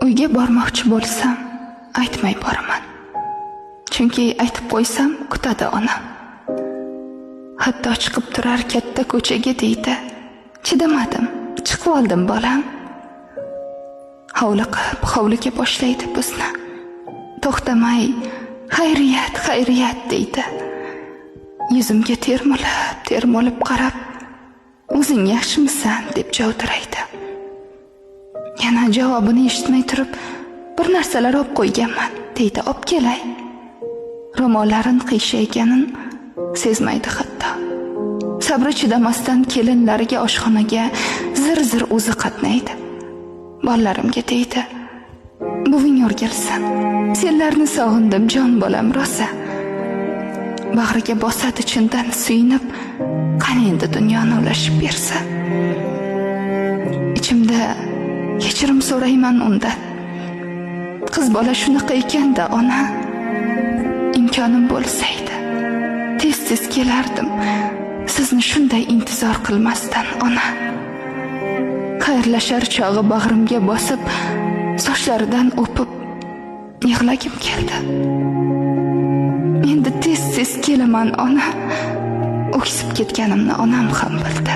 Uyga bormoqchi bo'lsam, aytmay boraman. Chunki aytib qo'ysam, kutadi onam. Hatto chiqib turar katta ko'chaga deydi. Chidamadim, chiqib oldim bolam. Hovliqib, hovliga boshlaydi bizni. To'xtamay, xayriyat, xayriyat deydi. Yuzimga termilib, termilib qarab, o'zing yaxshimisan deb javdiraydi. Yana javobini eshitmay turib, bir narsalar olib qo'yganman, deydi, olib kelay. Ro'mollarin qiyshayganin sezmaydi hatto. Sabri chidamasdan kelinlariga oshxonaga zir-zir o'zi qatnaydi. Bolalarimga deydi, buving o'rgilsin. Senlarni sog'indim jon bolam rosa. Bag'riga bosadi chindan suyunib, qani endi dunyoni ulashib bersa. Ichimda kechirim so'rayman undan. Qiz bola shunaqa ekan-da, ona. Imkonim bo'lsaydi, tez-tez kelardim. Sizni shunday intizor qilmasdan, ona. Xayrlashar chog'i bag'rimga bosib, sochlaridan o'pib yig'lagim keldi. Endi tez-tez kelaman, ona. O'ksib ketganimni onam ham bildi.